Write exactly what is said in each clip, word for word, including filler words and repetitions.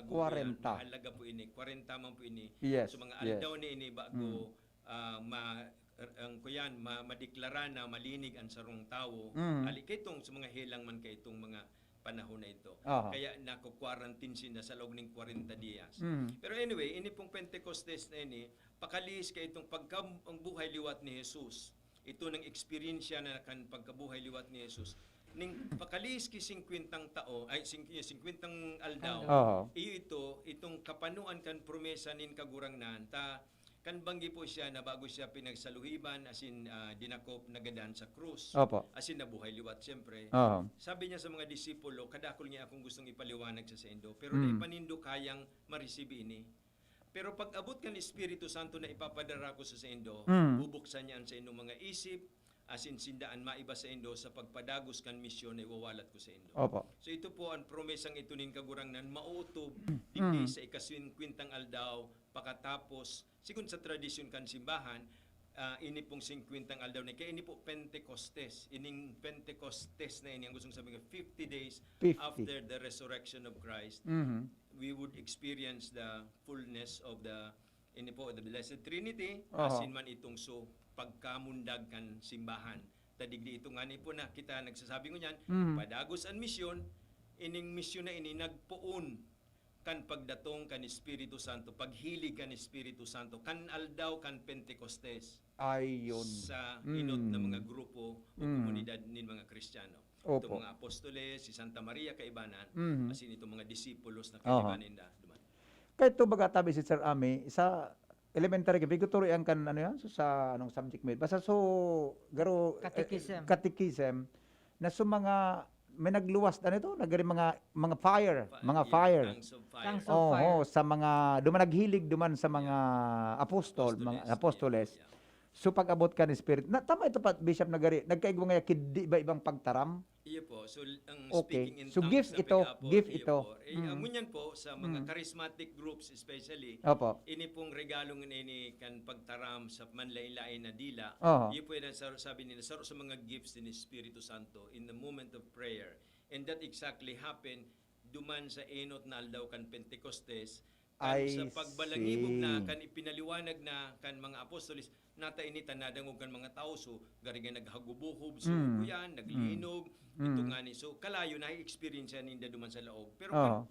Kwarenta. Mahalaga po ini, kwarenta man po ini. Yes, So, mga yes. aldaw na ini bago ah, ma, ang kuyan, ma, madeklara na malinig ang sarong tawo. Mm. Ali kaitong sa mga helang man kaitong mga panahon na ito. Aha. Kaya nako-quarantine sinda sa loob ning kwarenta dias. Mm. Pero anyway, ini pong Pentecostes na ini, pakalihis kaitong pagka, ang buhay liwat ni Jesus. Ito nang eksperyensya na kan pagkabuhay liwat ni Jesus. Ning pakalihis ki singkwentang tao, ay, sing, singkwentang aldaw. Oho. Iyo ito, itong kapanoan kan promesa nin Kagurangnan, ta kan banggi po siya na bago siya pinagsaluhiban, asin, ah, dinakop, nagadan sa krus. Opo. Asin nabuhay liwat, siyempre. Oho. Sabi niya sa mga disipulo, "Kadakul niya akong gustong ipaliwanag sa saindo, pero Mm. dai pa nindo kayang ma-receive ini. Pero pag abot kan Espiritu Santo na ipapadara ko sa saindo, Mm. bubuksan niya an saindong mga isip, asin sinda an maiba saindo sa pagpadagos kan misyon na iwawalat ko saindo." Opo. So ito po ang promesang ito nin Kagurangnan, mautob digdi Mm. sa ikasingkwentang aldaw, pakatapos, sigon sa tradisyon kan simbahan, ah, ini pong singkwentang aldaw na, kaya ini po Pentecostes. Ining Pentecostes na ini, ang gustong sabihin ko, fifty days Fifty. after the resurrection of Christ, Mhm. we would experience the fullness of the, ini po, the Blessed Trinity, Aha. asin man itong so, pagkamundag kan simbahan. Ta digdi ito ngani po na kita nagsasabi ngunyan, Mhm. padagos an misyon, ining misyon na ini nagpoon kan pagdatong kan Espiritu Santo, paghilig kan Espiritu Santo, kan aldaw kan Pentecostes Ayun. sa Mm. inot na mga grupo o Mm. komunidad nin mga Kristiyano. Opo. Itong mga apostoles, si Santa Maria kaibanan, Mhm. asin itong mga disipulos na Aha. kaibanan na duman. Kaya ito baga tabi, Sister Ami, sa elementary ka, biguturo yan kan ano yan? So, sa anong subject mo yun? Basta so, garo, eh, Catechism. Catechism, na so mga, may nagluwas na nito, nagari mga, mga fire, Fa- mga yeah, fire. Tongues of fire. Tongues of Oo, fire. Sa mga, duman naghelig, duman sa mga apostol, mga Apostoles. apostoles. Yeah, yeah. So pag-abot kan Espiritu, na, tama ito pa, Bishop, nagari, nagkaigwa nga kid iba-ibang pagtaram? Iyo po. So, ang Okay. speaking in So, tongues gift na ito, piga po, gift iyo ito. po. Eh, Mm. Ngunyan po, sa mga Mm. charismatic groups especially, Opo. ini pong regalo nga ini kan pagtaram sa manlain-lain na dila. Oho. Iyo po yan ang sa- sabi nila, sa, sa mga gifts ni Espiritu Santo in the moment of prayer. And that exactly happened duman sa enot na aldaw kan Pentecostes, kan I sa pagbalangibog na, see. Kan ipinaliwanag na kan mga apostoles, nata ini ta nadangog kan mga tao, so gari nga naghagubohob, so Mm. kuyan, naglinog, Mm. ito Mm. ngani. So kalayo na experience ninda duman sa laog. Pero Oo. pag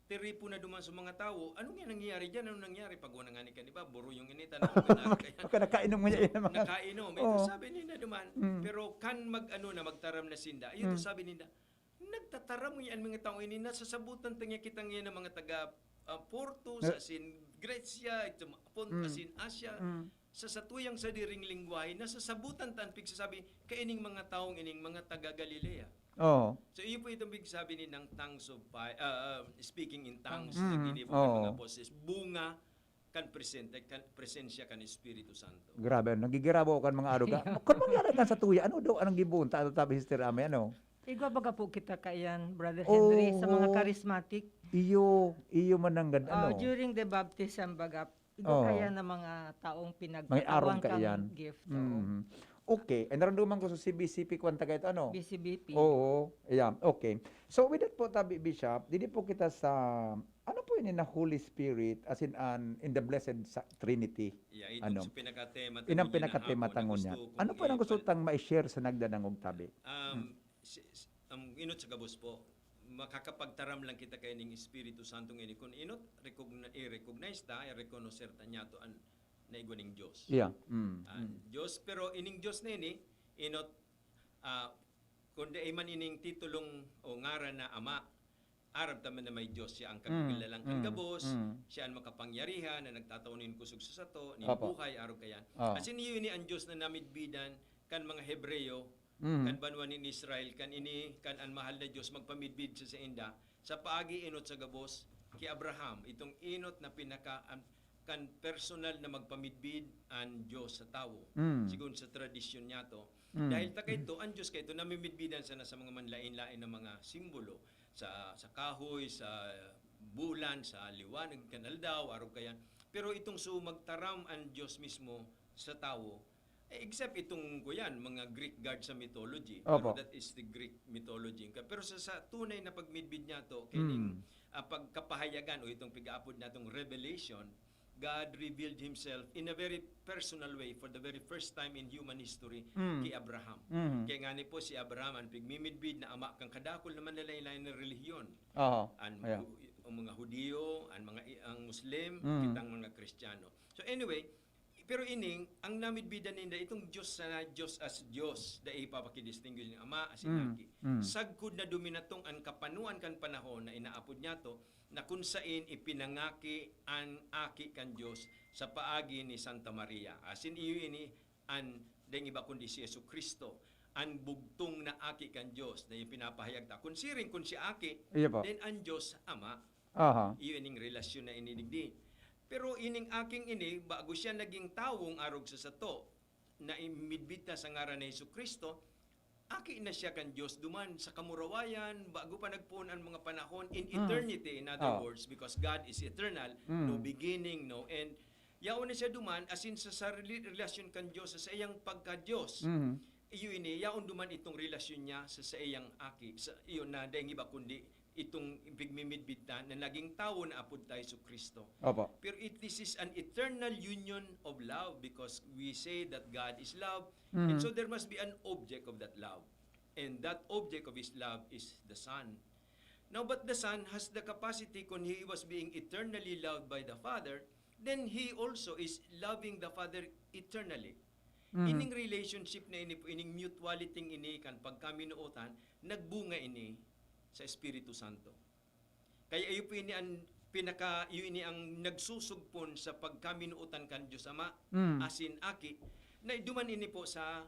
tiripo na duman sa mga tao, ano nga nangyayari diyan? Ano nangyari? Pag wala ngani kan iba, buro yung inita na kaya Baka nakainom mo yan, mga nakainom. Ito Oo. Sabi ninda duman. Mm. Pero kan mag ano na, magtaram na sinda, ito Mm. sabi ninda, nagtataram yan mga tao ini, nasasabutan ta niya kita ngayon ng mga taga ah, Porto, Na- sa sin Grecia, ito, Pon-, Mm. sin Asia, Mm. sa satuyang sadiring lingwahe, nasasabutan ta an pigsasabi kaining mga taong ining mga taga Galilea. Oo. So, iyo po itong pigsasabi ni ng tongues of fire, ah, ah, speaking in tongues, Tongues. na Mm, ginibo ng mga oo. apostles, bunga kan presente, kan presensya kan Espiritu Santo. Grabe, nagigirabo kan mga aruga. Kung mangyari kan sa tuya, ano daw, anong gibunta? Ano tabi, Sister Ami, ano? Igwa baga po kita kaiyan, Brother Henry, sa mga Oo. charismatic. Iyo, iyo mananggad, Ah, ano? during the baptism, baga, igwa Oo. kaya na mga taong May arong pinagtatawan kang kaiyan. Gift. Oo. Mm. Okay, eh, naranduman ko sa C B C P, kwan taga ito, ano? B C B P. Oo, yeah, okay. So with that po, tabi, Bishop, didi po kita sa, ano po yun na Holy Spirit, as in, an, in the Blessed sa Trinity? Yeah, ito Ano? sa pinakatema ta Inang ngunyan na pinakatema hapon na tangon gusto niya. kong Ano po ang gusto ipal- tang ma-share sa nagdanangog, tabi? Um, si, si- ang inot sa gabos po, makakapagtaram lang kita kay ning Espiritu Santo ngini. Kung inot, recogni-, i-recognize ta, i-reconocer ta niya to an naigwa ning Dios. Yeah. Mm. Ah, Dios, pero ining Dios na ini, inot, ah, kung dai man ining titulong o ngaran na Ama, arab ta man na may Dios siya ang Mm, kapikilalang kan mm, gabos, mm. Siya ang makapangyarihan na nagtatao nin kusog sa sato, nin Opo. buhay, arog kayan. Oh. Asin iyo ini ang Dios na namidbidan kan mga Hebreo, Mm. kan banwa nin Israel, kan ini, kan an mahal na Dios magpamidbid sa sainda, sa paagi inot sa gabos, ki Abraham, itong inot na pinaka, an, kan personal na magpamidbid an Dios sa tawo, Mm. sigon sa tradisyon niya to. Mm. Dahil ta kaito, an Dios kaito, namimidbidan sana sa mga manlain-lain na mga simbolo, sa, sa kahoy, sa bulan, sa liwanag, kan aldaw, arog kayan. Pero itong so magtaram an Dios mismo sa tawo, Eh, except itong, kuyan, mga Greek gods sa mythology. Opo. Pero that is the Greek mythology. Pero sa, sa tunay na pagmidbid niya to, kining Mm. ah, pagkapahayagan o itong pig-aapod natong revelation, God revealed Himself in a very personal way for the very first time in human history Mm. ki Abraham. Mhm. Kaya nga ni po si Abraham ang pigmimidbid na ama kan kadakul na manlalaylayan na relihiyon. Oho. Ang, Yeah. ang mga Hudiyo, ang mga i- ang Muslim, Mm. kitang mga Kristiyano. So anyway, pero ining, ang namidbidan ninda, itong Diyos sana, Diyos as Diyos, dai ipapakidistinguish nin Ama, asin Mm, Aki. mm. Sagkod na duminaton an kapanuan kan panahon na inaapod niyato, na kun sain ipinangaki an Aki kan Diyos sa paagi ni Santa Maria. Asin iyo ini an daing iba kundi si Jesu-Cristo, an bugtong na Aki kan Diyos, na yung pinapahayag ta. Kun siring, kun siya Aki, Iyo po. then an Diyos Ama. Aha. Iyo ining relasyon na ini digdi. Pero ining Aking ini, bago siya naging tawong arog sa sato, na imidbid ta sa ngaran ni Jesu-Cristo, Aki na siya kan Diyos duman sa kamurawayan, bago pa nagpoon an mga panahon, in Mm. eternity, in other Oh. words, because God is eternal, Mm. no beginning, no end. Yaon na siya duman, asin sa, sa reli-, relasyon kan Diyos, sa saiyang pagka-Diyos. Mhm. Iyo ini, yaon duman itong relasyon niya sa saiyang Aki. Sa, iyo na, daing iba kundi itong pigmimidbid ta na naging tawo na apod ta Jesu-Cristo. Opo. Pero it, this is an eternal union of love because we say that God is love. Mhm. And so there must be an object of that love. And that object of His love is the Son. Now, but the Son has the capacity, kun He was being eternally loved by the Father, then He also is loving the Father eternally. Mhm. Ining relationship na ini po, ining mutuality ini kan pagkaminootan, nagbunga ini sa Espiritu Santo. Kaya iyo po ini ang pinaka, iyo ini ang nagsusugpon sa pagkaminootan kan Diyos Ama, Mm. asin Aki, na duman ini po sa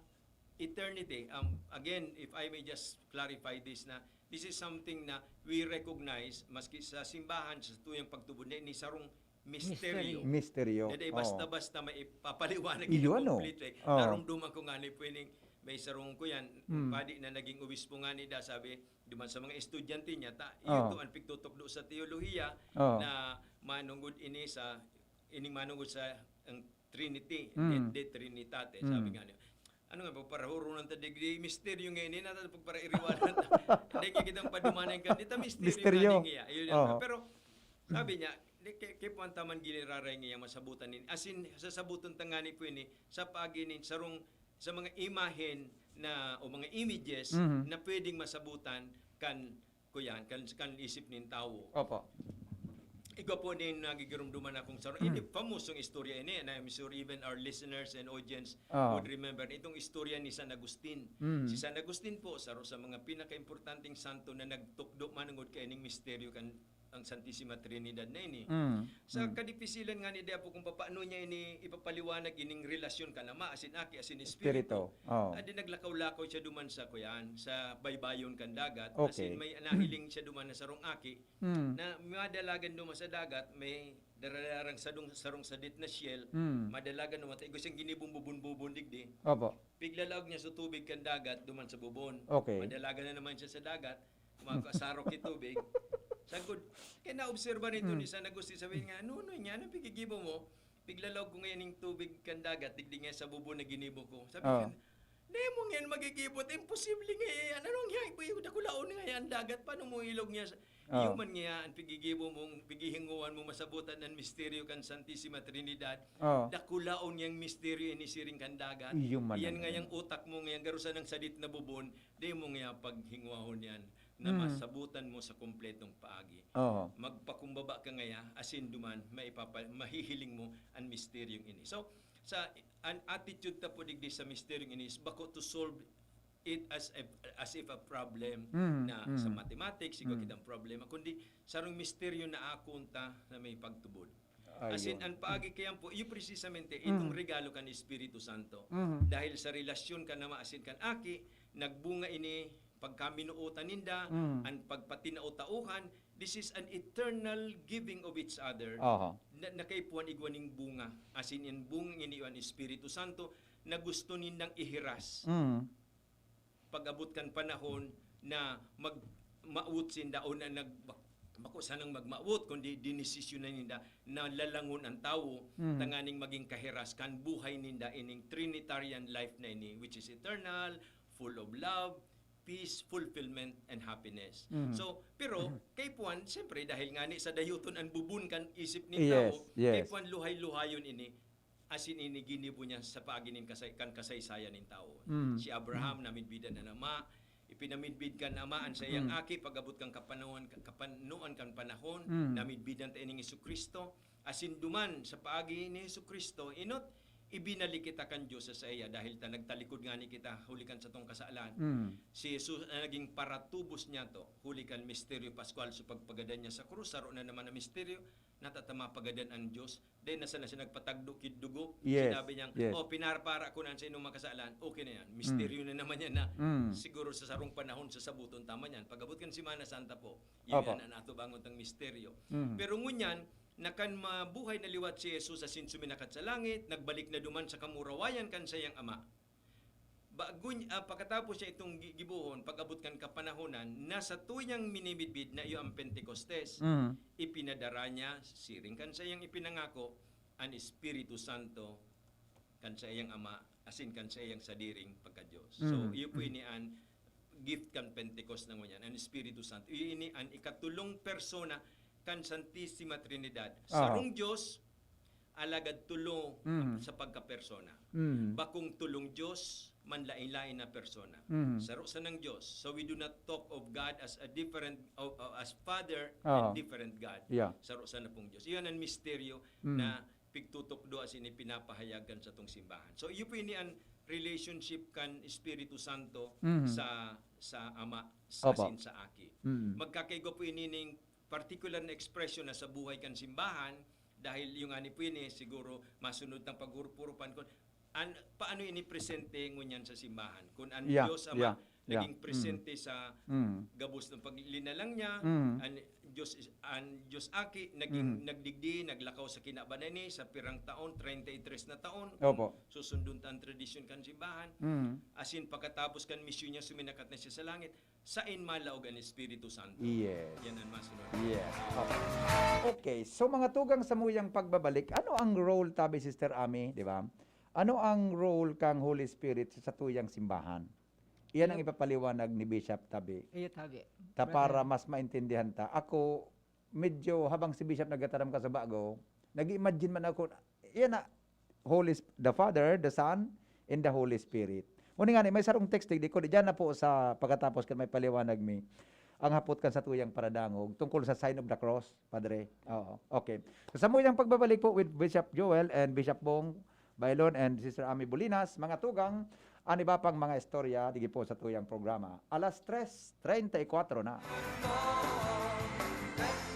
eternity. Um, again, if I may just clarify this, na this is something na we recognize, maski sa simbahan, sa tuyang pagtubod na ini sarong misteryo. Misteryo. Misteryo. Na dai Oo. basta-basta may ipapaliwanag Iyo, ini ano? complete. Eh. Oo. Narumduman ko nga ni po ining may sarong kuyan, Mm. padi na naging obispo nga ni da, sabi, duman sa mga estudyante niya, ta, iyo Oo. to ang pigtutukdo sa teolohiya Oo. na manungod ini sa, ining manungod sa ang Trinity, Mm. de, de Trinitate, Mm. sabi nga niya. Ano nga, pagparahurunan ta digdi, misteryo nga ini, nata pagparairiwanan ta. Hindi, kikitang padumanan ka, di ta misteryo, Misteryo. Nga niya. Ayun, Oo. Pero, sabi niya, di, kay, kay puwan taman giniraray niya masabutan nin. As in, sasabutan ta nga ni po ini, sa paginin, sarong, sa mga imahen na, o mga images Mhm. na pwedeng masabutan kan, kuyan, kan, kan isip nin tawo. Opo. Igwa po din nagigirumduman akong sarong. Ini famosong istorya ini, and I'm sure even our listeners and audience Ah. would remember itong istorya ni San Agustin. Mm. Si San Agustin po, saro sa mga pinakaimportanteng santo na nagtukdo manungod kaining misteryo kan ang Santisima Trinidad na ini. Mm. Sa Mm. kadipisilan nga ni Diapo kung papaano niya ini ipapaliwanag ining relasyon kan Ama, asin Aki, asin Espiritu. Espiritu. Oo. Adi naglakaw-lakaw siya duman sa kuyan, sa baybayon kan dagat. Okay. Asin may nahiling siya duman na sarong aki Mm. na madalagan duman sa dagat, may daralarang sadong, sarong sadit na shell, Mm. madalagan duman, ta igwa siyang ginibon-bubon-bubon digdi. Opo. Piglalaog niya sa tubig kan dagat, duman sa bubon. Okay. Madalagan na naman siya sa dagat, makasarok yung tubig. Sagkod, kaya naobserba nito Mm. ni San Agustin, sabi niya, "Nuno niya, anong pigigibo mo? Piglalaog ko ngayon yung tubig kan dagat, digdi nga sa bubon na ginibo ko." Sabi Oo. niya, "Di mo ngayon magigibot, imposible nga yan. Anong yan? Dakulaon nga yan dagat, paano mo ilog niya?" Sa... Oo. Iyo man nga, ang pigigibo mong, pigihinguan mo masabutan ang misteryo kan Santisima Trinidad. Oo. Dakulaon niyang misteryo ini siring kan dagat. Iyo man Iyan ang nga yang utak mo, nga yang garusan ng sadit na bubon, di mo nga paghinguahon yan na Mm. masabutan mo sa kompletong paagi. Oo. Magpakumbaba ka ngaya, asin duman, maipapa-, mahihiling mo ang misteryong ini. So, sa, an attitude ta po digdi sa misteryong ini is bako to solve it as a, as if a problem Mm, na mm. sa mathematics, ikaw Mm. kitang problema, kundi sarong misteryo na akon ta na may pagtubod. Ayun. Asin, ang paagi kayan po, iyo precisamente, itong Mm. regalo kan Espiritu Santo. Mhm. Dahil sa relasyon kan Ama asin kan Aki, nagbunga ini, pagkaminootan ninda, Mm. ang pagpatinao-taohan, this is an eternal giving of each other. Aha. Na, nakaipuhan igwa ning bunga. Asin, in bunga ini an Espiritu Santo na gusto nindang ihiras. Mm. Pag-abot kan panahon na mag-, maawot sinda o na nag-, bako sanang magmawot, kundi dinesisyon na ninda na lalangon ang tawo, Mhm. tanganing maging kahiras kan buhay ninda ining Trinitarian life na ini, which is eternal, full of love, peace, fulfillment, and happiness. Mhm. So, pero, kay Juan, siyempre, dahil nga ni sa dayuton ang bubon kan isip ni Yes, tao, yes. kay Juan luhay-luhayon ini, asin ini ginibo niya sa paagi nin kasay-, kan kasaysayan nin tao. Mm. Si Abraham, namidbidan an ama, ipinamidbid kan ama an saiyang Mm. aki, pag-abot kan kapanawan, kapanoan kan panahon, Mm. namidbidan ta ining Jesu-Cristo. Asin duman sa paagi ni Jesu-Cristo, inot, ibinalik kita kan Dios sa saiya, dahil ta nagtalikod ngani kita huli kan satong kasalan. Mm. Si Jesus na naging paratubos niya to, huli kan misteryo pascual, so pagpagadan niya sa krus, saro na naman ang misteryo, natatama pagadan ang Dios. Then, nasa na siya nagpatagdo kid dugo? Yes, Sinabi niya, yes. "Oh, pinarapara ko na sa inyong mga kasalan." Okay na yan. Misteryo na naman yan na Mm. siguro sa sarong panahon, sa sabuton, tama yan. Pag-abot kan Semana Santa po, Opo. yan ang atubangon tang misteryo. Mm. Pero ngunyan, nakan mabuhay na liwat si Jesus asin suminakat sa langit, nagbalik na duman sa kamurawayan kan sayang ama. Bago niya, ah, pagkatapos niya itong gi-, gibohon, pag-abot kan kapanahonan, na sa tuyang minimidbid na iyo ang Pentecostes, Mm. ipinadara niya, siring kan sayang ipinangako, an Espiritu Santo kan sayang Ama, asin kan sayang sadiring pagka-Dios. So, Mm. iyo po ini an gift kan Pentecost na ngunyan, an Espiritu Santo. Iyo ini an ikatulong persona kan Santisima Trinidad. Aha. Sarong Dios, alagad tulo Mhm. sa pagkapersona. Mhm. Bakong tulong Dios, manlain-lain na persona. Mhm. Saro sanang Dios. So we do not talk of God as a different, of- of- as Father Aha. and different God. Yeah. Saro sana pong Dios. Iyan ang misteryo Mhm. na pigtutukdo asin ipinapahayag kan satong simbahan. So iyo po ini an relationship kan Espiritu Santo Mhm. sa sa Ama, Opo. asin sa Aki. Mhm. Magkakaigwa po ini ning particular na ekspresyon na sa buhay kan simbahan, dahil yung ani po ini, siguro masunod ng paghurup-hurupan kun an, paano ini presente ngunyan sa simbahan. Kun an Yeah, Dios Ama yeah, yeah. naging presente sa Mm. gabos ng paglinalang niya, Mm. an Dios is, an Dios Aki naging Mm. nagdigdi, naglakaw sa kinaban na ini sa pirang taon, treinta y tres na taon. Opo. Susundon ta ang tradisyon kan simbahan. Mm. Asin pagkatapos kan misyon niya, suminakat na siya sa langit. Sain malaog an Espiritu Santo? Yes. Yan ang masunod. Yes. Okay. Okay. So, mga tugang sa muyang pagbabalik, ano ang role, tabi, Sister Ami, di ba? Ano ang role kang Holy Spirit sa tuyang simbahan? Iyan ang Yep. ipapaliwanag ni Bishop, tabi. Iyo, tabi. Ta para Brother. Mas maintindihan ta. Ako, medyo habang si Bishop nagtataram ka sa bago, nag-imagine man ako, yan na, Holy Sp- the Father, the Son, and the Holy Spirit. Ngunit nga, may sarong text, di ko, diyan na po sa pagkatapos kan may paliwanag mi, ang hapot kan sa tuyang paradangog tungkol sa sign of the cross, Padre. Oo. Okay. So, sa muyang pagbabalik po with Bishop Joel and Bishop Bong Bailon and Sister Ami Bolinas, mga tugang, ang iba pang mga istorya, digi po sa tuyang programa. Alas tres treinta y cuatro na.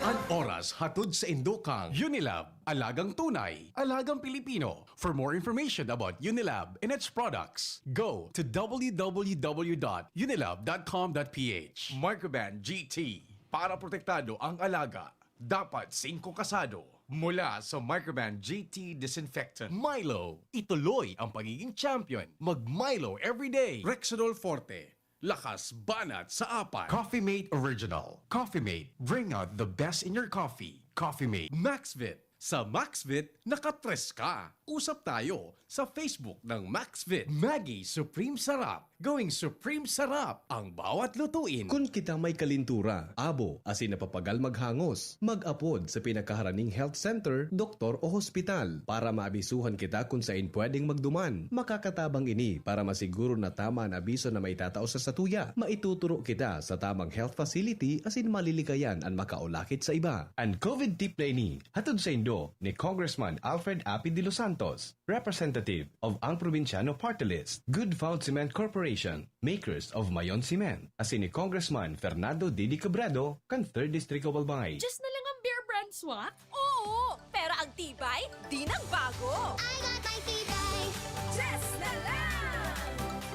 An oras hatod sa indo kan Unilab, alagang tunay, alagang Pilipino. For more information about Unilab and its products, go to w w w dot unilab dot com dot p h. Microban G T, para protektado ang alaga, dapat singko kasado. Mula sa Microban G T Disinfectant. Milo, ituloy ang pagiging champion. Mag Milo everyday. Rexidol Forte, lakas banat sa apat. Coffee Mate Original. Coffee Mate, bring out the best in your coffee. Coffee Mate. Maxvit. Sa Maxvit, nakatres ka. Usap tayo sa Facebook ng Maxvit. Maggi Supreme Sarap. Going Supreme Sarap ang bawat lutuin. Kun kita may kalintura, abo, asin napapagal maghangos, mag-apod sa pinakaharaning health center, doktor o hospital para maabisuhan kita kun sain pwedeng magduman. Makakatabang ini para masiguro na tama an abiso na maitatao sa satuya. Maituturo kita sa tamang health facility asin malilikayan an makaulakit sa iba. An COVID tip na ini, hatod saindo ni Congressman Alfred Api de los Santos, representative of Ang Probinsyano Party List, Good Found Cement Corporation, makers of Mayon Cement, asin ni Congressman Fernando Didi Cabredo kan Third District of Albay. Just na lang ang Bear Brand Swak? Oo! Pero ang tibay, di nang bago! I got my tibay! Just na lang!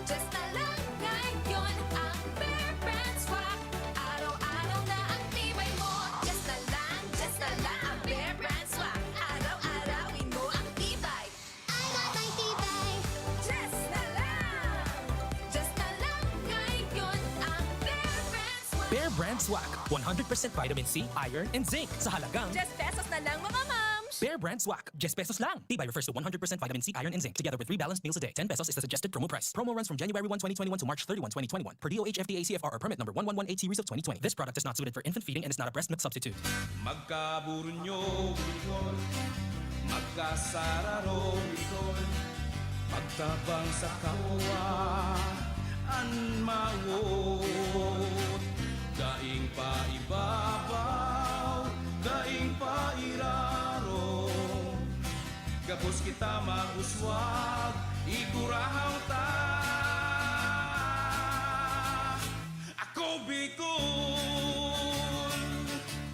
Just na lang ngayon ang Bear Brand Swak! Araw-araw na ang tibay mo! Just na lang, just na lang ang Bear Brand Swak! Araw-arawin mo ang tibay! I got my tibay! Just na lang! Just na lang ngayon ang Bear Brand Swak! Bear Brand Swak, one hundred percent vitamin C, iron, and zinc sa halagang Diyes pesos na lang, mga mams! Bear Brand Swak, diyes pesos lang. Tibay refers to one hundred percent vitamin C, iron, and zinc, together with three balanced meals a day. Ten pesos is the suggested promo price. Promo runs from January one, twenty twenty-one to March thirty-one, twenty twenty-one, per D O H F D A C F R or permit number one one one eight series of twenty twenty. This product is not suited for infant feeding and is not a breast milk substitute. Magkaburunyo, Bicol. Magkasararo, Bicol. Magtabang sa kapwa, an mawot. Daing paibabaw, daing pairarom. Gabos kita mag-uswag, igurahaw ta. Ako Bicol!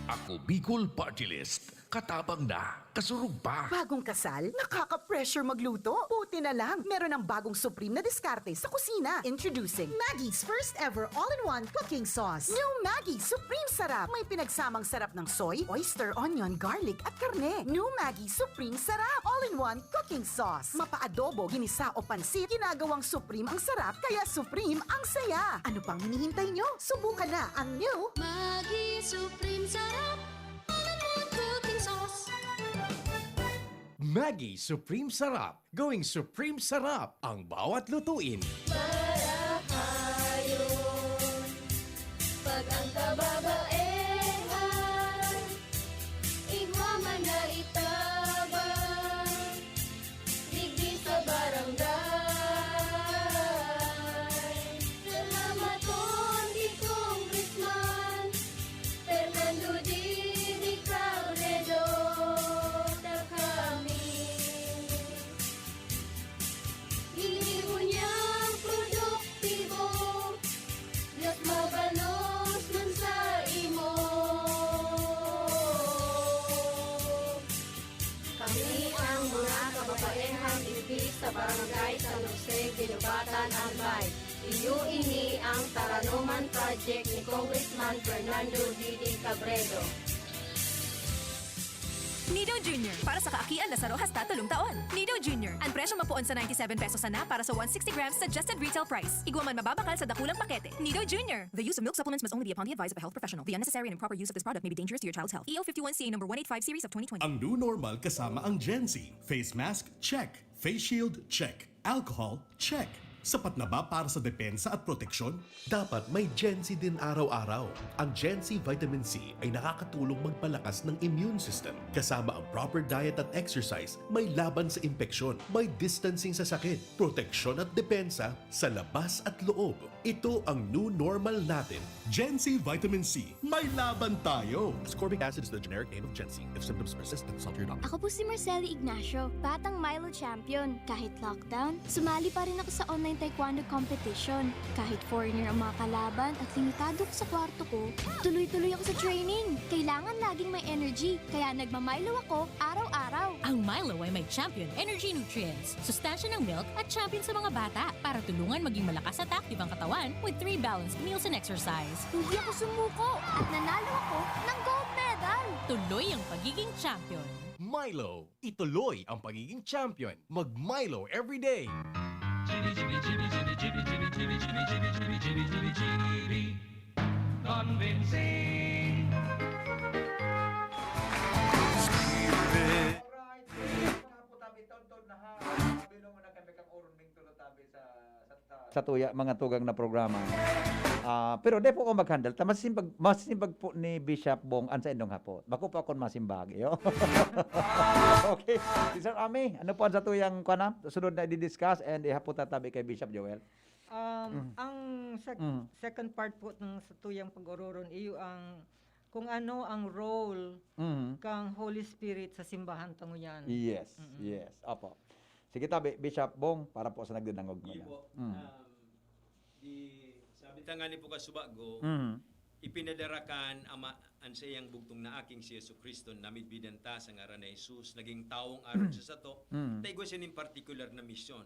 Ako Bicol Party List. Katabang na, kasurog pa. Bagong kasal? Nakaka-pressure magluto? Buti na lang, meron ng bagong supreme na diskarte sa kusina. Introducing Maggi's first ever all-in-one cooking sauce. New Maggi Supreme Sarap. May pinagsamang sarap ng soy, oyster, onion, garlic, at karne. New Maggi Supreme Sarap. All-in-one cooking sauce. Mapa-adobo, ginisa o pansit, ginagawang supreme ang sarap, kaya supreme ang saya. Ano pang hinihintay nyo? Subukan na ang new Maggi Supreme Sarap. All-in-one cooking sauce. Maggi Supreme Sarap. Going Supreme Sarap ang bawat lutuin. Marahayon, pag ang kababaehan, igwa man na itabang, digdi sa barangay. Salamaton ki Congressman Fernando Didi Cabredo, ta kami. Ginibo niyang produktibo, mas mabalos man sa imo. Kami ang mga kababaehang digdi sa Barangay San Jose, Guinobatan, Albay. Iyo ini ang Taranoman Project ni Congressman Fernando Didi Cabredo. Nido Junior, para sa kaakian na saro hasta tolong taon. Nido Junior, ang presyong mapoon sa ninety-seven pesos sana para sa one sixty grams suggested retail price. Igwa man mababakal sa dakulang pakete. Nido Junior. The use of milk supplements must only be upon the advice of a health professional. The unnecessary and improper use of this product may be dangerous to your child's health. E O fifty-one C number one eight five series of twenty twenty. Ang new normal kasama ang Gen Z. Face mask, check. Face shield, check. Alcohol, check. Sapat na ba para sa depensa at proteksyon? Dapat may Gen Z din araw-araw. Ang Gen Z Vitamin C ay nakakatulong magpalakas ng immune system, kasama ang proper diet at exercise, may laban sa impeksyon, may distancing sa sakit, proteksyon at depensa sa labas at loob. Ito ang new normal natin. Gen Z Vitamin C, may laban tayo! Ascorbic acid is the generic name of Gen Z. If symptoms persist, consult your doctor. Ako po si Marceli Ignacio, batang Milo champion. Kahit lockdown, sumali pa rin ako sa online taekwondo competition. Kahit foreigner ang mga kalaban at limitado ako sa kwarto ko, tuloy-tuloy ako sa training. Kailangan laging may energy, kaya nagma-Milo ako araw-araw. Ang Milo ay may champion energy nutrients, sustansya ng milk at champion sa mga bata para tulungan maging malakas at active ang katawan with three balanced meals and exercise. Hindi ako sumuko at nanalo ako ng gold medal. Tuloy ang pagiging champion. Milo, ituloy ang pagiging champion. Mag Milo everyday. Convincing. Alright, mga putabi, tonton na ha. Sabi mo na kami kang Orming Tulo tabi sa, sa, sa Sa tuya, mga tugang na programa. Ah, pero di po ko mag-handle. Ta, masisimbag, masisimbag po ni Bishop Bong an sa indong hapot. Bako po akong masimbag, iyo. Okay. Si Sir Ami, ano po ang sa tuyang, kuwan na? Sunod na i-discuss and ihapot tatabi kay Bishop Joel. Um, Mm. ang sec-, Mm. second part po ng sa tuyang pag-ororon, iyo ang kung ano ang role Mm. kang Holy Spirit sa simbahan ta ngunyan. Yes, Mm-mm. yes. Opo. Sige tabi, Bishop Bong, para po sa nagdadangog Iyo ngunyan. po. Mm. Um, di, sabi ta nga ni po kasubago, Mm. ipinadarakan ama an saiyang bugtong na aking si Jesu-Cristo, namidbidan ta sa ngaran ni Jesus, naging tawong aron sa sato, Mm. ta igwa siya nin partikular na misyon.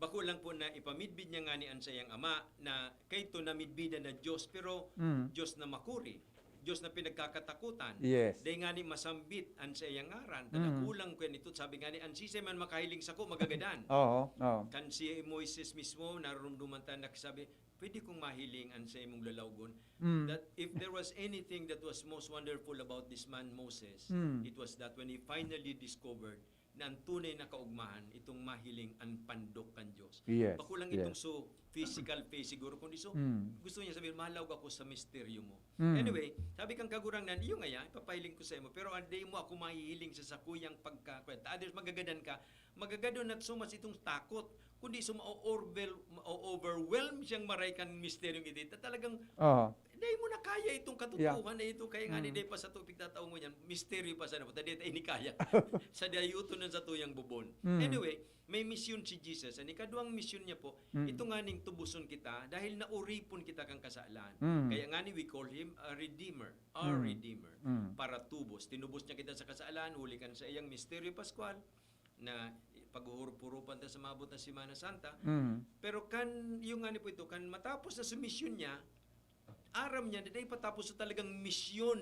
Bako lang po na ipamidbid niya ngani an saiyang Ama na kaidto namidbidan na Dios, pero Mm. Dios na makuri. Diyos na pinagkakatakutan. Yes. Dai ngani masambit an saiyang ngaran. Mm. Tanakulang ko yan ito. Sabi ngani, an siisay man makahiling sako, magagadan. Oo, oo. Kan si Moises mismo, narumduman ta nagsabi, "Pwede kong mahiling an sa imong lalawgon." Mm. That if there was anything that was most wonderful about this man, Moses, Mm. it was that when he finally discovered na ang tunay na kaugmahan, itong mahiling an pandok kan Diyos. Yes, Bako lang yes. Itong so physical face siguro, kundi so Mm. gusto niya sabihin, "Malawag ako sa misteryo mo." Mm. Anyway, sabi kang Kagurangnan, "Iyo ngaya, ipapahiling ko sa imo, pero ah, di mo ako mahihiling sa sakuyang pagka-, others, magagadan ka." Magagadan not so much itong takot, kundi so ma-overwhel-, ma-overwhelm siyang maray kan misteryong iti. Ta-, talagang Oo. dai mo na kaya itong katotohanan na ito. Kaya nga ni dai pa sa topic tatao mo yan, misteryo pa sana. Buta dai ta ini kaya. Sa dayuton ng satuyang bubon. Mm. Anyway, may misyon si Jesus. Ang ikaduwang misyon niya po, Mm. ito nga ning tubuson kita dahil nauripon kita kang kasalan. Mm. Kaya nga ni we call him a redeemer. Our Mm. redeemer. Mm. Para tubos. Tinubos niya kita sa kasalan, huli kan sa iyang misteryo paskwal na paghuhurup-hurupan ta sa maabot na Semana Santa. Mm. Pero kan, yung nga ni po ito, kan matapos na sumisyon niya, aram niya na dai patapos sa talagang misyon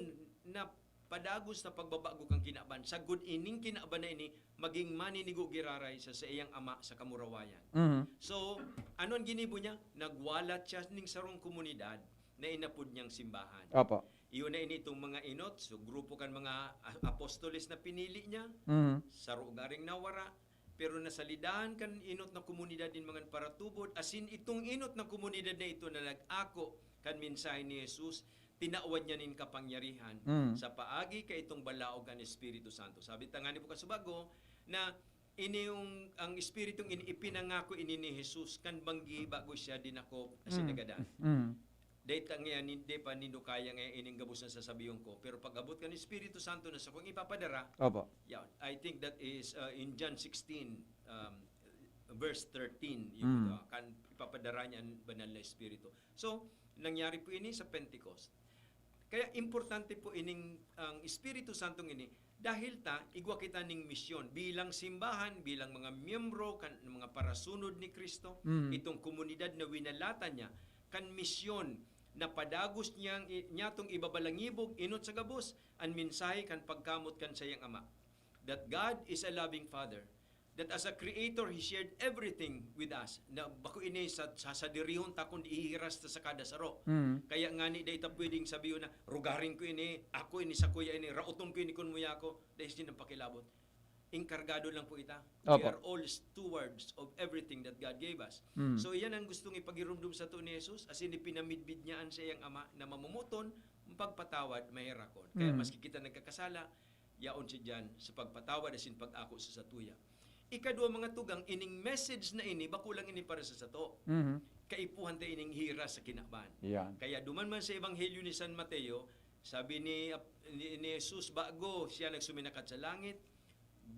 na padagos na pagbabago kan kinaban. Sagkod ining kinaban na ini, maging maninigo giraray sa saiyang ama sa kamurawayan. Mhm. So, ano ang ginibo niya? Nagwalat siya ning sarong komunidad na inapod niyang simbahan. Opo. Iyon na ini itong mga enot, so grupo kan mga a-, apostoles na pinili niya, Mhm. saro garing nawara, pero nasalidahan kan enot na komunidad nin mga paratubod, asin itong enot na komunidad na ito na nag-ako kan mensahe ni Jesus, tinawan niya nin kapangyarihan Mm. sa paagi kaitong balaog kan Espiritu Santo. Sabi ta nga ni bukas bago na ini yung, ang Espiritong ini, ipinangako ini ni Jesus kan banggi bago siya dinakop na Mm. sinagadan. Mm. Dai ta ngayon, dai pa nindo kaya ngayon ining gabos na sasabihon ko. Pero pag-abot kan Espiritu Santo na sakong ipapadara, Opo. yeah, I think that is uh, in John sixteen, um, verse thirteen, Mm. yung uh, kan ipapadara niya ang banal na Espiritu. So, nangyari po ini sa Pentecost. Kaya importante po ining ang Espiritu Santong ini dahil ta igwa kita ning misyon bilang simbahan, bilang mga miyembro kan mga parasunod ni Kristo, Mm. itong komunidad na winalatan niya kan misyon na padagos niyang i-, niyatong ibabalangibog, inot sa gabos, an mensahe kan pagkamot kan sayang Ama. That God is a loving Father. That as a creator, He shared everything with us. Na bako ini sa, sa, sadirihon ta kundi ihiras ta sa kada saro. Mm. Kaya nga ni, dai ta pwedeng sabiyon na, "Rugaring ko ini, ako ini, sa kuya ini, raoton ko ini kun muya ako." Dai siya nang pakilabot. Inkargado lang po ita. We Opo. Are all stewards of everything that God gave us. Mm. So, iyan ang gustong ipagirumdom sa to ni Jesus, asin ipinamidbid niya an saiyang Ama na mamomoton, magpatawad, maherakon. Kaya Mm. maski kita nagkakasala, yaon siya diyan sa pagpatawad asin pag-ako sa satuya. Ikadwa, mga tugang, ining message na ini, bako lang ini para sa sato. Mhm. Kaipuhan ta ining hiras sa kinaban. Yan. Kaya duman man sa Ebanghelyo ni San Mateo, sabi ni, ni, ni Jesus, bago siya nagsuminakat sa langit,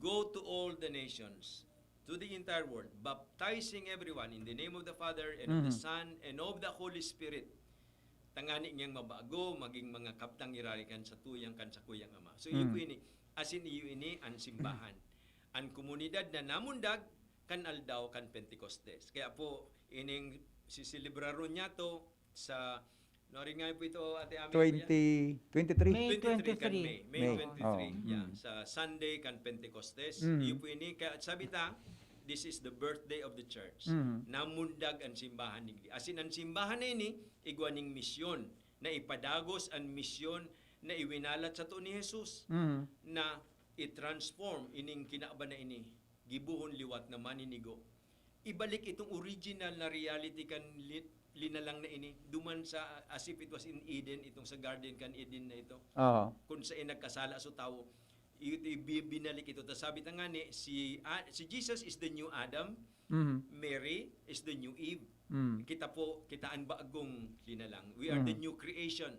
"Go to all the nations, to the entire world, baptizing everyone in the name of the Father and of the Mhm. Son and of the Holy Spirit." Tangani niyang mabago, maging mga kabtang irarikan sa tuyang kan sa kuyang Ama. So, iyo Mm. po ini, asin iyo ini an simbahan. An komunidad na namundag kan aldaw kan Pentecostes. Kaya po, ining siselebraron niya to sa, no, ari nga po ito, Ate Ami, kuya? Twenty, twenty-three. May Twenty-three kan twenty-three. May, May May. twenty-three, Oh, yeah. mm. Sa Sunday kan Pentecostes. Mm. Iyo po ini, kaya sabi ta, this is the birthday of the church. Mm. Namundag an simbahan digdi. Asin an simbahan na ini, igwa ning misyon, na ipadagos an misyon na iwinalat sa to ni Jesus, Mm. na i-transform ining kinaban na ini, gibohon liwat na maninigo. Ibalik itong original na reality kan li-, linalang na ini, duman sa, as if it was in Eden, itong sa garden kan Eden na ito. Oo. Kung saan nagkasala so tawo, i-, i-, bi-, binalik ito. Tas sabi ta nga ni, si, ah, si Jesus is the new Adam, Mhm. Mary is the new Eve. Mm. Kita po, kita ang bagong linalang. We are the Mhm. new creation.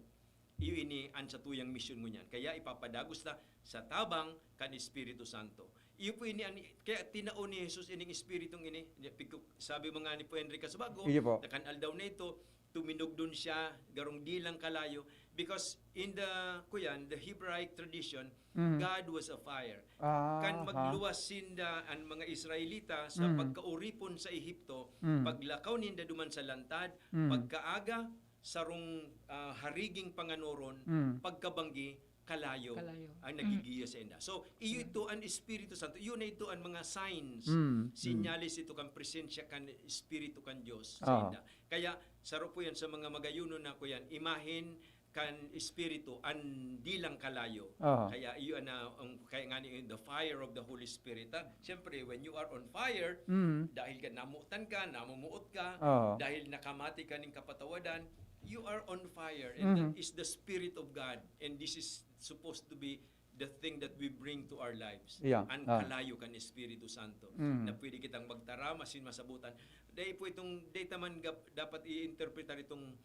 Iyo ini an satuyang misyon ngunyan. Kaya ipapadagos ta sa tabang kan Espiritu Santo. Iyo po ini an, kaya tinao ni Jesus ining Espiritong ini. Pigko-, sabi mo nga ni po Enrica Subago, Iyo po. na kan aldaw na ito, tuminugdon siya, garong dilang kalayo. Because in the, kuyan, the Hebraic tradition, Mhm. God was a fire. Ah, Kan ha. magluwas sinda an mga Israelita sa Mhm. pagkauripon sa Ehipto, Mhm. paglakaw ninda duman sa lantad, Mhm. pagkaaga, sarong, ah, hariging panganoron, Mm. pagkabanggi, kalayo, Kalayo. ang nagigiya sa inda. So, iyo ito ang Espiritu Santo. Iyo na ito ang mga signs, Mm. sinyales ito kan presensya kan Espiritu kan Dios sa Aha. inda. Kaya, saro po yan sa mga magayunon na ko yan, imahen kan Espiritu, ang dilang kalayo. Aha. Kaya iyo na, ang, kaya nga ni, the fire of the Holy Spirit. Ha? Siyempre, when you are on fire, Mm. dahil ka namutan ka, namumuot ka, Aha. dahil nakamati ka ning kapatawadan, you are on fire. And Mhm. that is the Spirit of God. And this is supposed to be the thing that we bring to our lives. Yeah. Ang Ah. kalayo kan Espiritu Santo. Mhm. Na pwede kitang magtaram, asin masabutan. Dahil po itong, dahil taman gap- dapat i-interpretar itong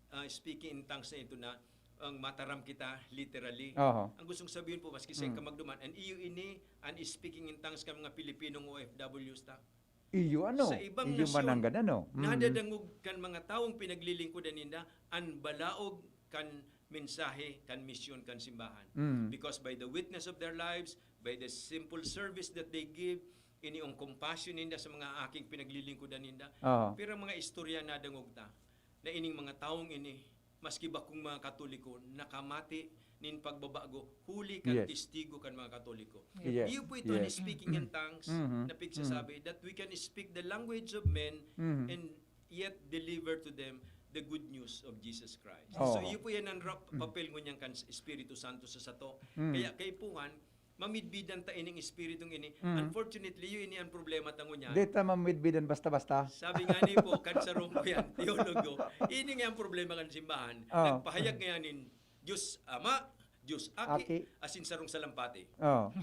ah, speaking in tongues na ito na ang mataram kita literally. Aha. Ang gustong sabihin po, maski sa Mm. kamagduman, and iyo ini, ang speaking in tongues kan mga Pilipinong O F Ws ta. Iyo ano? Sa ibang Iyo nasyon, mananggan ano? Mm. Nadadangog kan mga taong pinaglilingkodan ninda, ang balaog kan mensahe, kan misyon, kan simbahan. Mm. Because by the witness of their lives, by the simple service that they give, ini ang compassion ninda sa mga aking pinaglilingkodan ninda. Aha. Pero ang mga istorya nadangog ta, na ining mga tawong ini, maski bakong mga Katoliko, nakamati nin pagbabago, huli kan Yes. testigo kan mga Katoliko. Yes. Iyo po ito ang Yes. speaking in tongues Mhm. na pigsasabi that we can speak the language of men Mhm. and yet deliver to them the good news of Jesus Christ. Oo. So, iyo po yan ang rap- papel ngunyan kan Espiritu Santo sa sato. Mhm. Kaya kaipuhan, mamidbidan ta ining Espiritong ini. Mhm. Unfortunately, yun ini ang problema ta ngunyan. Di ta mamidbidan basta-basta. Sabi nga ni po, kan sarong ko yan, teologo, ini nga ang problema kan simbahan. Oh. Nagpahayag nga nin Diyos Ama, Diyos Aki, Aki. asin sarong salampati. Oh.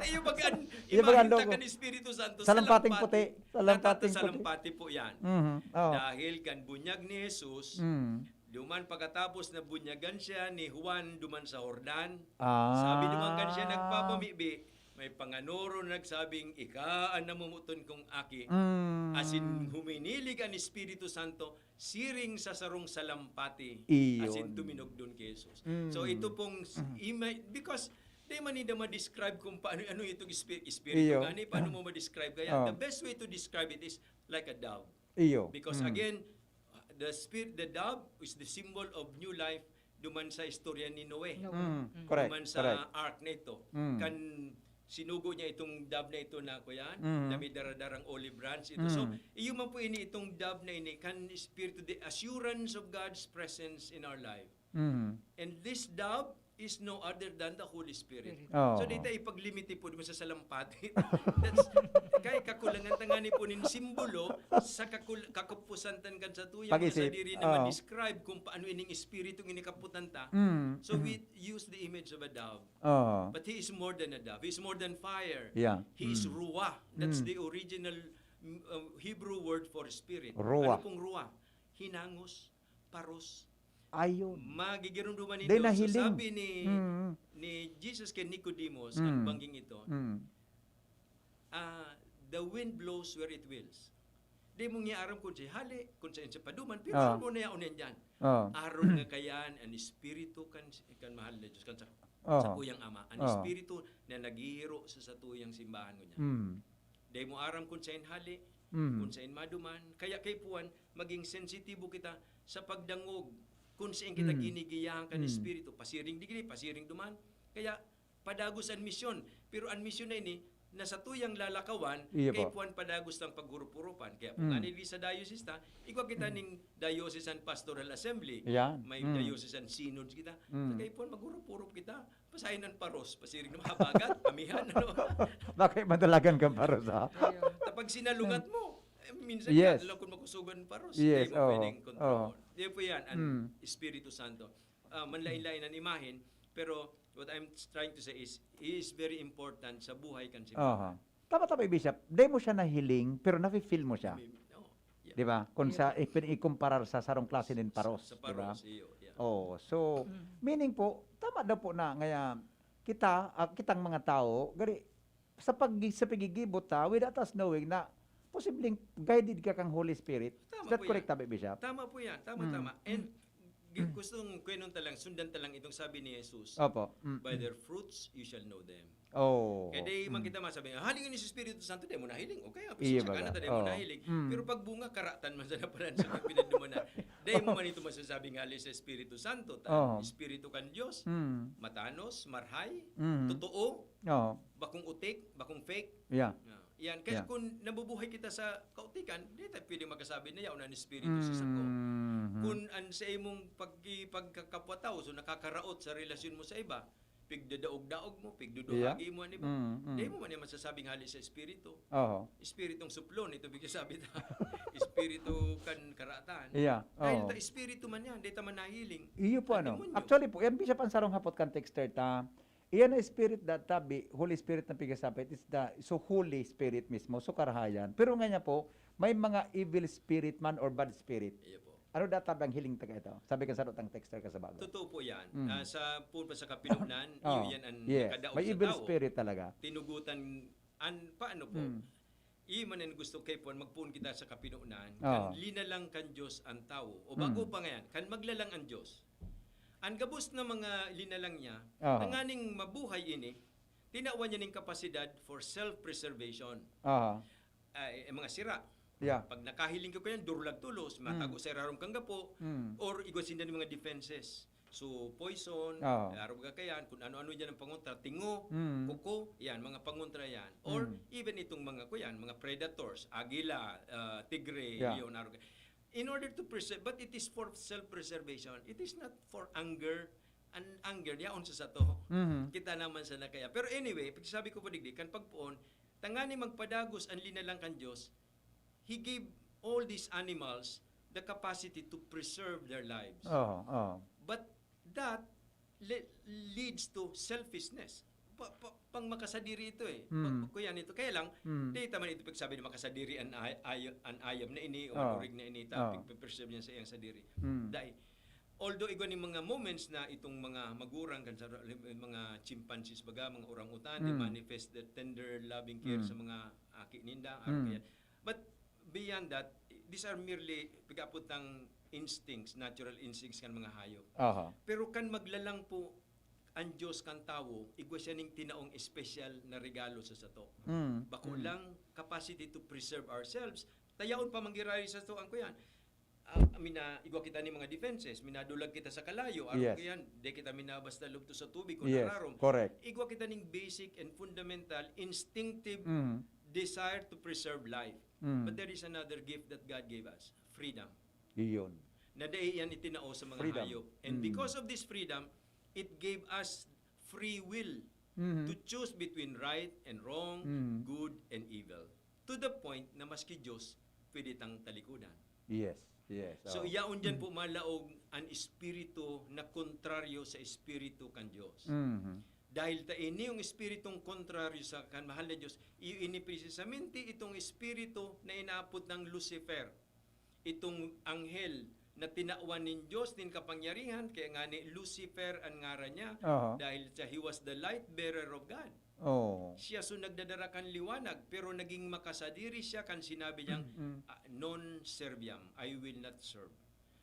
Iyo bagan, Iyo bagan, imahen ta logo. kan Espiritu Santo, Salampating puti. Salampati. Salampating puti. Salampati po yan. Mhm. Oh. Dahil kan bunyag ni Jesus, Mm. duman pagkatapos na bunyagan siya ni Juan duman sa Jordan, Ah. sabi duman kan siya nagpapamibi, may panganoron nagsabing, "Ika an namomoton kong aki." Mm. Asin huminilig an Espiritu Santo siring sa sarong salampati. Iyon. Asin tuminogdon ki Jesus. Mm. So ito pong s- ima- because di man ninda ma-describe kung paano ano itong espi- espiritu Iyo. gani, paano mo ma-describe kaya? Oh. The best way to describe it is like a dove. Iyo. Because Mm. again, the spirit, the dove is the symbol of new life duman sa istorya ni Noe. No. Mm. Mm. Correct. Duman sa Correct. ark na ito. Mm. Kan sinugo niya itong dove na ito na, kuya, Mhm. na may daradarang olive branch ito. So, Mm. iyo man po ini itong dove na ini, kan Espiritu, the assurance of God's presence in our life. Mm. And this dove is no other than the Holy Spirit. Oo. So, di tayo ipaglimiti po di mo sa salampati. That's, kaya kakulangan ta nga ni po nin simbolo sa kakul- kakupusan tan kan sa tuyang Pag-isip. sa diri na Oo. ma-describe kung paano ining espiritu ini kaputan ta. Mm. So, we use the image of a dove. Oh. But he is more than a dove. He is more than fire. Yeah. He is Mm. ruah. That's Mm. the original mm, uh, Hebrew word for spirit. Ruah. Ano pong ruah? Hinangos, paros. Ayun. Magigirumduman Di ninyo. So, nahiling. Sabi ni, Mm. ni Jesus kay Nicodemus, Mm. ang bangging ito, Mm. ah, "The wind blows where it wills." Di mo niya aram kung siya hali, kung saan siya paduman, pero Ah. aram mo na yaon yan dyan. Oh. Aron nga kayan, ang Espiritu kan, kan mahal na Diyos, kan sa, Oh. sa kuyang Ama, ang Oh. Espiritu na naghihiro sa satuyang simbahan ko niya. Mm. Dai mo aram kung saan hali, Mm. kung saan maduman. Kaya kaipuhan, maging sensitibo kita sa pagdangog kung saan kita Mm. ginigiyahan kan Mm. Espiritu. Pasiring digdi, pasiring duman. Kaya padagos an misyon. Pero an misyon na ini, na satuyang lalakawan, Iyo po. kaipuhan padagos lang paghurup-hurupan. Kaya po Mm. nga ni sa diocese ta, igwa kita ning diocesan pastoral assembly. Yan. May Mm. diocesan synod kita. Mm. Kaipuhan maghurup-hurup kita. Pasahin an paros, pasiring na mahabagat, amihan, ano. Bakit madalagan kang paros, ha? Ayun. Tapag sinalungat mo, eh, minsan Yes. yes. Lang kung makusugan paros, Yes, di mo oo. pwedeng kontrolon. Oo. Di po yan, ang Mm. Espiritu Santo. Ah, manlain-lain ang imahen, pero what I'm trying to say is, he is very important sa buhay kan simbahan. Aha. Tama, tama, Bishop. Di mo siya nahiling, pero nafe-feel mo siya. May- oh, yeah. Di ba? Kung sa ipin-ikumparar sa sarong klase nin paros, Sa di ba? paros, iyo, yeah. Oh, so meaning po, tama daw po na ngaya kita, ah, kitang mga tao, gari sa pag sa pagigibot ta, without us knowing na posibleng guided ka kang Holy Spirit. Tama Is that po correct, yan. Tabi Bishop? Tama po yan. Tama, Mm. tama. And Gi- Gustong kwenon talang, sundan talang itong sabi ni Jesus, Opo. Mm, "By mm. their fruits you shall know them." Oh. Kaya di man Mm. kita masabi, "Haling ini si Espiritu Santo, di mo nahiling." O kaya, Iya, pasensya ka na, baga. di mo Oh. nahiling. Mm. Pero pag bunga, karatan man sana pala sa pagpinagduman na. Di mo man ito masasabing hali sa Espiritu Santo, ta, Oh. Espiritu kan Diyos, Mm. matanos, marhay, Mm. totoo, Oh. bakong utik, bakong fake. Yeah. Ah, yan. Kaya Yeah. kung nabubuhay kita sa kautikan, di tayo pwedeng magkasabi na yaon ang Espiritu sa sako. Mm. Kung ang sa imong pagkipagkakapwa-tao, so nakakaraot sa relasyon mo sa iba, pigdadaog-daog mo, pigduduhagi Yeah. mo an iba, Mm, mm. di mo man yan masasabing hali sa Espiritu. Oho. Espiritong suplon, ito bigay sabi ta. Espiritu kan karatan. Yeah. Dahil Oo. ta Espiritu man yan, di ta man nahiling. Iyo po, Ang ano. demonyo. Actually po, yan, bisa pa ang sarong hapot kan texter ta. Iyan na spirit that tabi, Holy Spirit na pigasapit, is the, so Holy Spirit mismo, so karahayan. Pero nga niya po, may mga evil spirit man or bad spirit. Iyo po. Ano data ang hiling taga ito? Sabi ka sa rotang texter ka sa bago. Totoo po yan. Mm. Ah, sa po pa sa kapinonan, Oh, iyo yan ang yes. nakadaog May sa evil tao. Spirit talaga. Tinugutan, an, paano po? Mm. Iyo man ang gusto kay Paul, magpoon kita sa kapinonan. Oh. Kan linalang kan Diyos ang tao. O bago Mm. pa ngayon, kan maglalang ang Diyos. Ang gabos na mga linalang niya, Oh. tanganing mabuhay ini, tinawan niya ning kapasidad for self-preservation. Aha. Ay, ang mga sira. Yeah. Pag nakahiling ka ko yan, durlag tulos, matago sa irarom kang gapo, Mm. or igwa sinda ng mga defenses. So, poison, Oo. araw ka yan, kung ano-ano dyan ang pangontra, tingo, Mm. kuko, yan, mga pangontra yan. Or Mm. even itong mga, ko yan, mga predators, agila, ah, tigre, Yeah. leon, araw ka. In order to preserve, but it is for self-preservation. It is not for anger. An anger, yaon sa sato. Mhm. Kita naman sa nakaya. Pero anyway, pagsabi ko po digdi, kan pagpoon, tangani magpadagos ang linalang kan Diyos, He gave all these animals the capacity to preserve their lives. Oo, oo. But that le- leads to selfishness. Pa, pa, pang makasadiri ito eh. Mm. Pa, kuya nito. Kaya lang, Mm. di naman ito pagsabi na makasadiri an, ay, ay, an ayam na ini o Oo. orig na ini, Oo. ta, pagpreserve niya sa iyang sadiri. Mm. Dai, although igwa ning mga moments na itong mga magurang kan sa mga chimpanzees baga, mga orang-utan, they Mm. manifest their tender loving care Mm. sa mga aki ninda, Mm. araw kaya. But beyond that, these are merely pag-apod tang instincts, natural instincts kan mga hayop. Aha. Pero kan maglalang po ang Diyos kan tawo, igwa siya ning tinaong espesyal na regalo sa sato. Mm. Bako Mm. lang capacity to preserve ourselves, tayaon pa manggirayo sa sato ang kuyan. Ah, mina, igwa kita ning mga defenses, minadulag kita sa kalayo, araw Yes. kuyan, di kita minabasta lugto sa tubig kung Yes, nararom. correct. Igwa kita ning basic and fundamental, instinctive Mm. desire to preserve life. Mm. But there is another gift that God gave us, freedom. Iyon. Na dai yan itinao sa mga Freedom. hayop. And Mm. because of this freedom, it gave us free will Mhm. to choose between right and wrong, Mm. good and evil. To the point na maski Diyos, pwede tang talikodan. Yes, yes. So, Oo. yaon dyan po malaog ang espiritu na kontraryo sa espiritu kan Diyos. Mhm. Dahil ta ini yung espiritong kontraryo sa kan mahal na Diyos, iyo ini precisamente itong espiritu na inaapod ng Lucifer. Itong anghel na tinawan nin Diyos nin kapangyarihan, kaya nga ni Lucifer ang ngaran niya, Aha. dahil siya, he was the light bearer of God. Oh. Siya so nagdadara kan liwanag, pero naging makasadiri siya kan sinabi niyang, Mm, mm. "Ah, non serviam, I will not serve."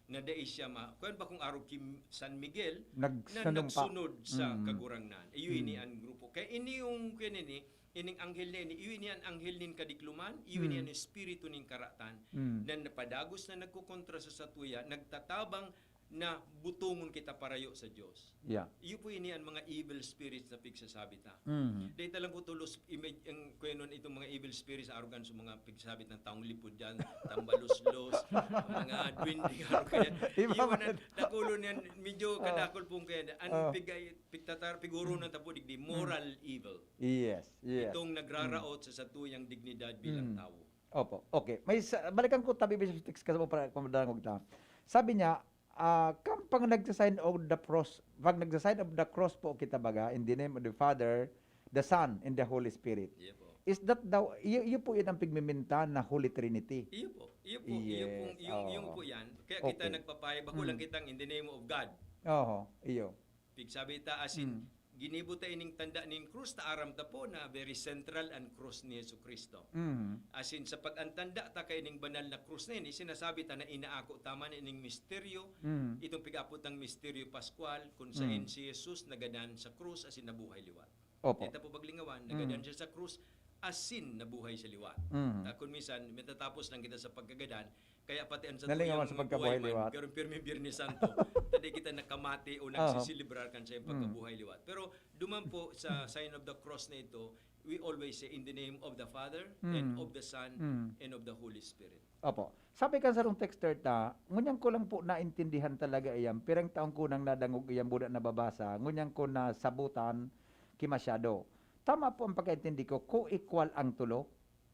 Na dai siya ma-, kuwan ba kung arog ki San Miguel, na Nagsanumpa. nagsunod sa Mm. Kagurangnan. Iyo ini Mm. ang grupo. Kaya ini yung, kuwan ini, ining anghel na ini, iyo ini ang anghel nin kadikloman, iyo ini Mm. ang espiritu nin karatan, Mm. na napadagos na nagkukontra sa satuya, nagtatabang na butongon kita parayo sa Diyos. Yeah. Iyo po ini ang mga evil spirits na pigsasabi ta. Mhm. Dahil talang ko tulos, imag-, ang kuyanon itong mga evil spirits, arugan sa mga pigsabi ng taong lipod dyan, tambaluslos, mga duwende, arugan yan. Iba Iyo man. na, nakulo niyan, medyo Oh. kadakol pong kaya, ang Oh. pig-, pigtatar, piguro na tapo, digdi, moral evil. Yes, yes. Itong nagraraot sa satuyang dignidad bilang Mm. tawo. Opo. Okay. May sa, balikan ko tabi, Bishop Sticks, kasi mo para kung madangog ta. Sabi niya, ah, "Kan pang nagsa-sign of the cross, pag nagsa-sign of the cross po kita baga, in the name of the Father, the Son, and the Holy Spirit." Iya po. Is that daw, iyo, iyo po yun ang pigmiminta na Holy Trinity? Iyo po. Iyo po. Iyo Yes, pong, yung, oo. yung po yan. Kaya kita Okay. nagpapahayag, bako lang Mm. kitang in the name of God. Oho, iyo. Pigsabi ta asin, Mm. ginibo ta ining tanda nin krus, ta aram ta po na very central an krus ni Jesu-Cristo. Mhm. As in, sa pag-antanda ta kaining banal na krus na ini, sinasabi ta na inaako ta man ining misteryo, Mhm. itong pig-apod tang misteryo paskwal, kung saen Mm. si Jesus nagadan sa krus asin nabuhay liwat. Opo. Kita po paglingawan, nagadan Mm. siya sa krus, asin nabuhay siya liwat. Mhm. Ah, kung minsan, matatapos lang kita sa pagkagadan, kaya pati ang sa Nalingawan tuyang sa pagkabuhay buhay man, liwat. Pero pirmi Biyernes Santo, tadi kita nakamati o Aha. nagsiselebrar kan sa iyang Mm. pagkabuhay liwat. Pero duman po sa sign of the cross na ito, we always say, "In the name of the Father, and Mm. of the Son, Mm. and of the Holy Spirit." Opo. Sabi kan sarong texter ta, ngunyan ko lang po naintindihan talaga iyan. Pirang taon ko nang nadangog iyan, buda nababasa. Ngunyan ko nasabutan ki masyado. Tama po ang pagkaintindi ko, co-equal ang tulo.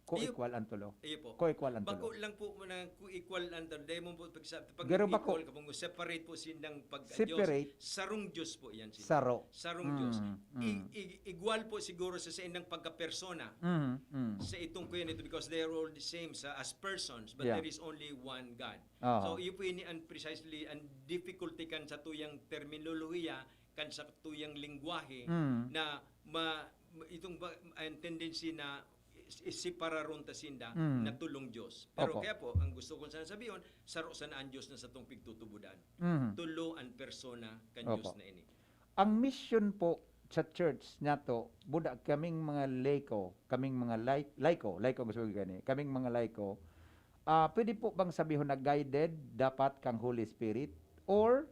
Co-equal ang tulo. Iyo po. Co-equal ang Bako tulo. lang po muna co-equal ang tulo. Dahil mo po, pag, sa, pag Garo bako. Equal, kapag separate po sindang pag Separate. Sarong Diyos po yan. Sila. Saro. Sarong Diyos. Mm, I, mm. i, igual po siguro sa, sa indang pagkapersona. Mm, mm. Sa itong kuya nito because they are all the same sa as persons, but Yeah. There is only one God. Aha. So, iyo po ini ang precisely ang difficulty kan sa tuyang terminolohiya, kan sa tuyang lengguwahe Mm. na ma, ma- itong ba, ang tendency na is- isipararon ta sinda Mm. na tulong Diyos. Pero Opo. Kaya po, ang gusto ko sana sabihon, saro sana ang Diyos na satong pigtutubodan. Mm. Tulo ang persona kan Opo. Diyos na ini. Ang mission po sa church niyato, buda kaming mga laiko, kaming mga lai-, laiko, laiko ang gusto ko gani, kaming mga laiko, ah, pwede po bang sabihon na guided dapat kang Holy Spirit or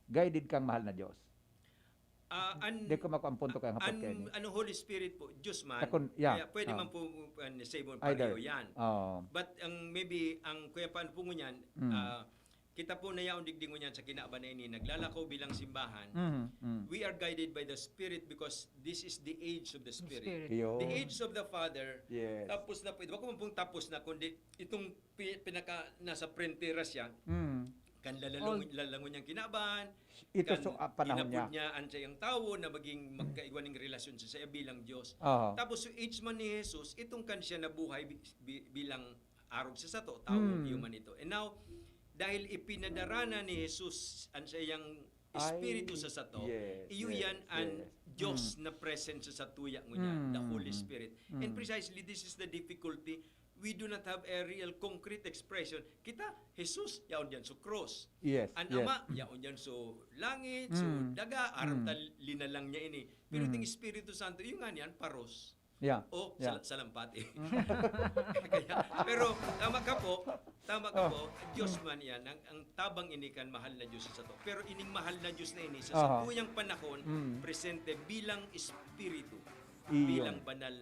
guided kang mahal na Diyos? Ah, an, Di ko makuha ang punto kaya nga an, pagkain. Ano, Holy Spirit po, Diyos man. Takon, yeah. Kaya pwede Ah. man po uh, same Either. Pareho yan. Oh. But ang maybe, ang kuya paano po ngunyan, Mm. ah, kita po na yaon digdi ngunyan sa kinaban na ini, naglalakaw bilang simbahan, Mhm, mm. we are guided by the Spirit because this is the age of the Spirit. Spirit. Yun. The age of the Father, Yes. Tapos na po, di ba kung pong tapos na, kundi itong pi- pinaka nasa prentera siya, Mm. kan lalalong, Old. Lalangon niyang kinaban, Ito kan so, ah, panahon niya. Inapod niya an sayang tawo na maging magkaigwa ning relasyon sa saya bilang Diyos. Aha. Tapos yung age man ni Jesus, itong kan siya nabuhay bi- bi- bilang arog sa sato, tawo, Mm. human ito. And now, dahil ipinadara na ni Jesus an sayang Espiritu Ay, sa sato, yes, iyo yes, yan an yes. Diyos Mm. na presence sa satuya ngunyan, the Mm. Holy Spirit. And Mm. precisely, this is the difficulty. We do not have a real concrete expression. Kita, Jesus, yaon diyan sa cross. Yes, An yes. Ama, yaon diyan sa langit, sa Mm. daga, aram Mm. ta linalong niya ini. Pero Mm. itong Espiritu Santo, yung nga niyan, paros. Yeah, O, yeah. sal- salampati. Kaya, pero tama ka po, tama ka Oh. po, Diyos man yan, ang, ang tabang ini kan mahal na Diyos sa sato. Pero ining mahal na Diyos na ini, sa Aha. satuyang panahon, Mm. presente bilang Espiritu, Iyo. bilang banal